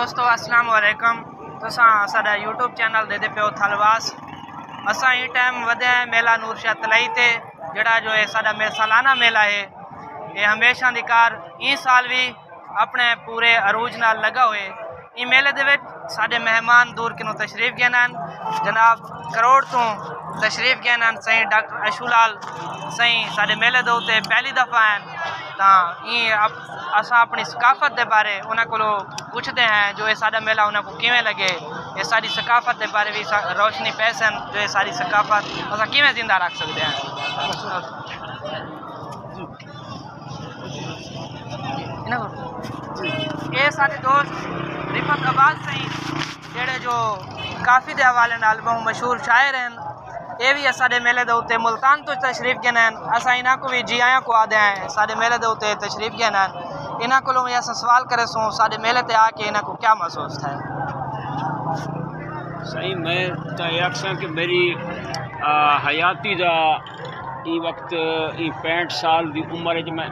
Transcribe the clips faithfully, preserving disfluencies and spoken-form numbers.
دوستو، السلام علیکم۔ تساں ساݙا یوٹیوب چینل ݙیہدے پیو تھلواس۔ اساں ایں ٹائم ودے ہیں میلہ نور شاہ تلائی تے، جڑا جو ہے ساݙا مے-، سالانہ میلہ ہے۔ یہ ہمیشہ دی کار ایں سال بھی اپنے پورے عروج نال لگا ہوئے۔ ایں میلے دے وچ ساݙے مہمان دور کنوں تشریف گھن آئن۔ جناب کروڑ توں تشریف گھن آئن سائیں ڈاکٹر اشو لال۔ سائیں ساݙے میلے دے اتے پہلی دفعہ آئن، تاں ایں اپ-، اساں اپݨی ثقافت دے بارے انہاں کولوں پچھدے ہیں جو اے ساݙا میلہ انہاں کوں کیویں لڳے۔ اے ساݙی ثقافت دے بارے وی سا-، روشنی پیسن جو اے ساݙی ثقافت اساں کیویں زندہ رکھ سڳدے ہیں۔ انہاں کوں۔ اے ساݙے دوست رفعت عباس سائیں، جڑے جو کافی دے حوالے نال ٻہوں مشہور شاعر ہیں۔ اے وی اساݙے میلے دے اتے ملتان توں تشریف گھن آئن۔ اساں انہاں کوں وی جی آیاں کوں آہدے ہیں، ساݙے میلے دے اتے تشریف گھن آئن۔ انہاں کولوں وی اساں سوال کریسوں، ساݙے میلے تے آ کے انہاں کوں کیا محسوس تھئے؟ سائیں، میں تاں اے آکھساں کہ میری، آ، حیاتی دا ایں وقت، ایں پینٹ سال دی عمر اچ میں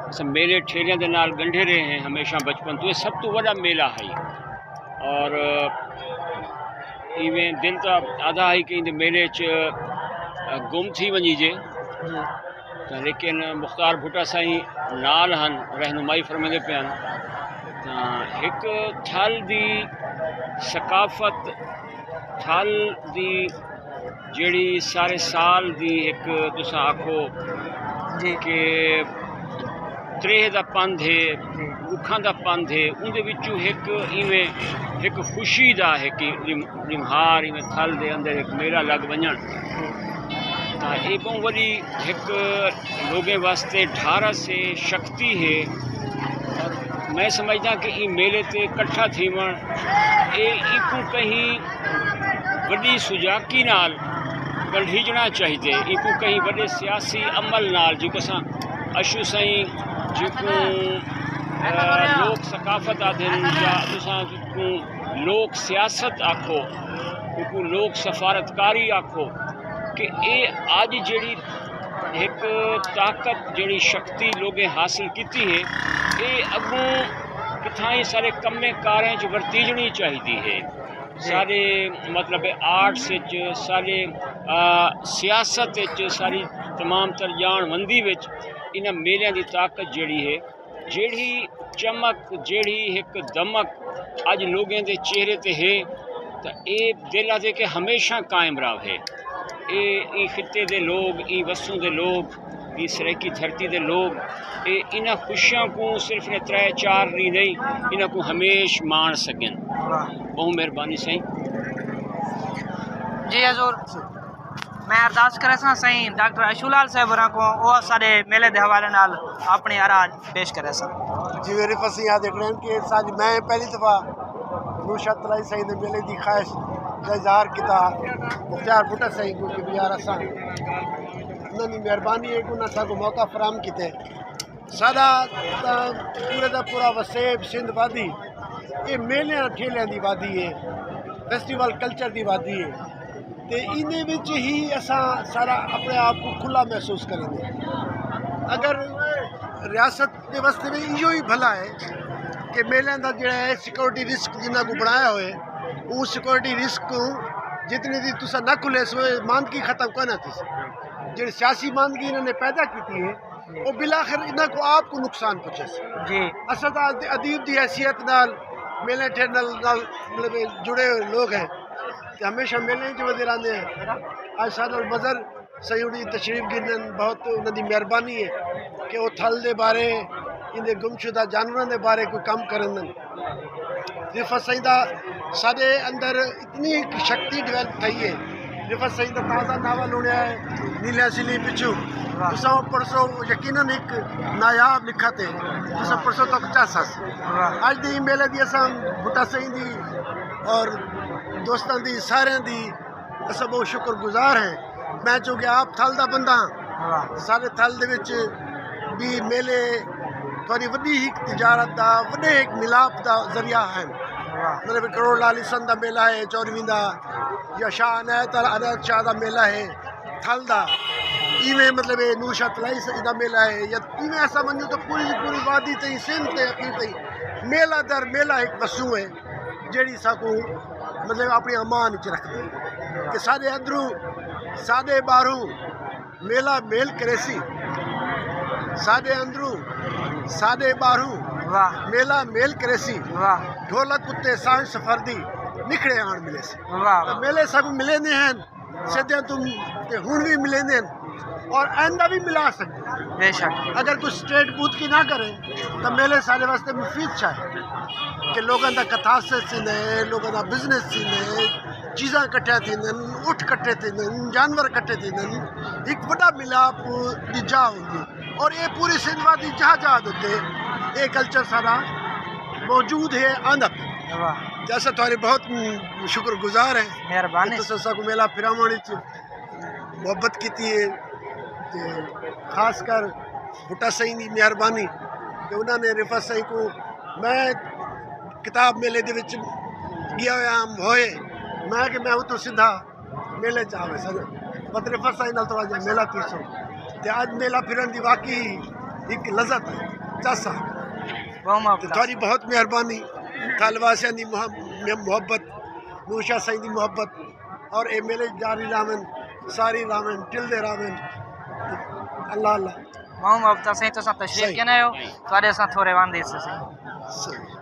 اساں میلے ٹھیلیاں دے نال ڳنڈھے رہے ہیں ہمیشہ بچپن توں۔ اے سب توں وݙا میلہ ہئی۔ اور ایویں دل تاں آہدا ہئی کہ ایندے میلے اچ گم تھی ونڄیجے، تاں لیکن مختار بھٹہ سائیں نال ہن، رہنمائی فرمیندے پئے ہن۔ تاں ہک تھل دی ثقافت، تھل دی جیڑھی سارے سال دی ہک، تساں آکھو جی۔ کہ تریہہ دا پندھ ہے، ݙکھاں دا پندھ ہے، اوندے وچوں ہک ایویں ہک خوشی دا ہک ݙم-، ݙمہار ایویں تھل دے اندر ہک میلہ لڳ ونڄݨ، تاں اے ٻہوں وݙی ہک لوگیں واسطے ڈھارس ہے، شکتی ہے۔ اور میں سمجھداں کہ ایں میلے تے کٹھا تھیوݨ، اے ایکوں کہیں وݙی سجاڳی نال ڳنڈھیجݨا چاہیدے، ایکوں کہیں وݙے سیاسی عمل نال، جیکوں اساں اشو سائیں، جیکوں، آ، لوک ثقافت آہدن یا تساں جیکوں لوک سیاست آکھو، جیکوں لوک سفارتکاری آکھو، کہ اے اڄ جیڑھی ہک طاقت، جیڑھی شکتی لوگیں حاصل کیتی ہے، اے اڳوں کتھائیں سارے کمیں کاریں چ ورتیجݨی چاہیدی ہے۔ سارے مطلب آرٹس وچ، سارے، آ، سیاست وچ، ساری تمام تر ڄاݨ وندی وچ انہاں میلیاں دی طاقت جیڑھی ہے، جیڑھی چمک، جیڑھی ہک دمک اڄ لوگیں دے چہرے تے ہے، تاں اے دل آہدے کہ ہمیشہ قائم راہوے۔ اے ایں خطے دے لوگ، ایں وسوں دے لوگ، ایں سرائیکی دھرتی دے لوگ، اے انہاں خوشیاں کوں صرف نے ترے چار ݙینھ نہیں، انہاں کوں ہمیش ماݨ سڳن۔ ٻہوں مہربانی سائیں۔ جی حضور، میں ارداس کریساں سائیں ڈاکٹر اشو لال صاحب ہوراں کوں، او اساݙے میلے دے حوالے نال اپݨی آراء پیش کریساں۔ جیویں رفعت سئیں آہدے کھڑن کہ ساݙی، میں پہلی دفعہ نور شاہ تلائی سائیں دے میلے دی خواہش دا اظہار کیتا، مختیار بھٹہ سائیں کوں کہ یار اساں، انہاں دی مہربانی ہے کہ انہاں ساکوں موقع فراہم کیتے۔ ساݙا تاں پورے دا پورا وسیب سندھ وادی اے میلیاں ٹھیلیاں دی وادی ہے، فیسٹیول کلچر دی وادی ہے، تے ایندے وچ ہی اساں سارا اپݨے آپ کوں کھلا محسوس کریندے۔ اگر ریاست دے واسطے وی ایہو ہی بھلا ہے کہ میلیاں دا جیڑھا ہے سیکورٹی رسک جنہاں کوں بݨایا ہوئے، اوں سیکورٹی رسک کوں جتنے دی تساں نہ کھلیسو، ماندگی ختم کوئی نہ تھیسی۔ جیڑھی سیاسی ماندگی انہاں نے پیدا کیتی ہے، او بالآخر انہاں کوں آپ کوں نقصان پہنچیسی۔ جی۔ اساں تاں ادیب دی حیثیت نال میلے ٹھیلیاں نال، نال مطلب جڑے ہوئے لوگ ہیں تے ہمیشہ میلے وچ ودے رہندے ہیں۔ اڄ ساݙے نال مظہر سئیں ہوݨی تشریف گھنن، بہت انہاں دی مہربانی ہے کہ او تھل دے بارے، ایندے گمشدہ جانوراں دے بارے کوئی کم کرن۔ رفعت سئیں دا ساݙے اندر اتنی ہک شکتی ڈیولپ تھئی ہے۔ رفعت سئیں دا تازہ ناول ہوݨیا ہے نیلیاں سلیں پچھوں، تساں او پڑھسو، یقیناً ہک نایاب لکھت ہے، تساں پڑھسو تاں چس ہس۔ اڄ دے ایں میلے دی اساں بھٹہ سئیں دی اور دوستاں دی، ساریاں دی اساں ٻہوں شکر گزار ہیں۔ میں چونکہ آپ تھل دا بندہ ہاں، سارے تھل دے وچ بھی میلے تھوڑی وݙی ہک تجارت دا، وݙے ہک ملاپ دا ذریعہ ہیں۔ مطلب کروڑ لال حسن دا میلہ ہے چورویں دا، یا شاہ عنایت، عنایت شاہ دا میلہ ہے تھل دا، ایویں مطلب نور شاہ تلائی سئیں دا میلہ ہے، یا ایویں ایسا منجو تو پوری دی پوری وادی تئیں، سندھ تے اخیر تئیں میلہ در میلہ ہک وسوں ہے، جیڑھی ساکوں مطلب اپݨی امان وچ رکھدی ہے کہ ساݙے اندروں، ساݙے ٻاہروں میلہ میل کریسی، ساݙے اندروں، ساݙے ٻاہروں واہ میلہ میل کریسی۔ واہ۔ ڈھولک اتے سانج سفر دی نکھڑے آن ملیسی۔ واہ۔ تاں میلے ساکوں ملیندے ہن، سدھیاں توں، تے ہݨ وی ملیندے ہن اور آئندہ وی ملا سڳدے۔ بے شک۔ اگر کوئی اسٹیٹ بوت کی نہ کرے تاں میلے ساݙے واسطے مفید شے ہے کہ لوکاں دا کتھارسس تھیندے، لوکاں دا بزنس تھیندے، چیزاں کٹھیاں تھیندن، اٹھ کٹھے تھیندن، جانور کٹھے تھیندن، ہک وݙا ملاپ دی جاہ ہوندی ہے۔ اور اے پوری سندھ وادی جاہ جاہ دے اتے اے کلچر سارا موجود ہے، آندا پیا۔ واہ۔ تے اساں تہاݙے بہت شکر گزار ہیں مہربانی۔ کہ تساں ساکوں میلہ پھراوݨ وچ محبت کیتی ہے، تے خاص کر بھٹہ سائیں دی مہربانی کہ انہاں نے رفعت سائیں کوں، میں کتاب میلے دے وچ ڳیا ہویا ہم ہوئے، میں کہ میں اتوں سدھا میلے چ آوے سن، بس رفعت سائیں نال تھوڑا جہا میلہ پھرسوں۔ تے اڄ میلہ پھرݨ دی واقعی ہک لذت ہے، چس ہے۔ بہت محبت۔ تے تہاݙی بہت مہربانی، تھل واسیاں دی مح-، محبت، نور شاہ سائیں دی محبت، اور اے میلے جاری رہون، ساری رہون، ٹلدے رہون۔ اللہ اللہ۔ بہت محبت سائیں، تساں تشریف صحیح۔ گھن آئے ہو، تہاݙے اساں تھوڑے وند حصے سائیں۔ صحیح۔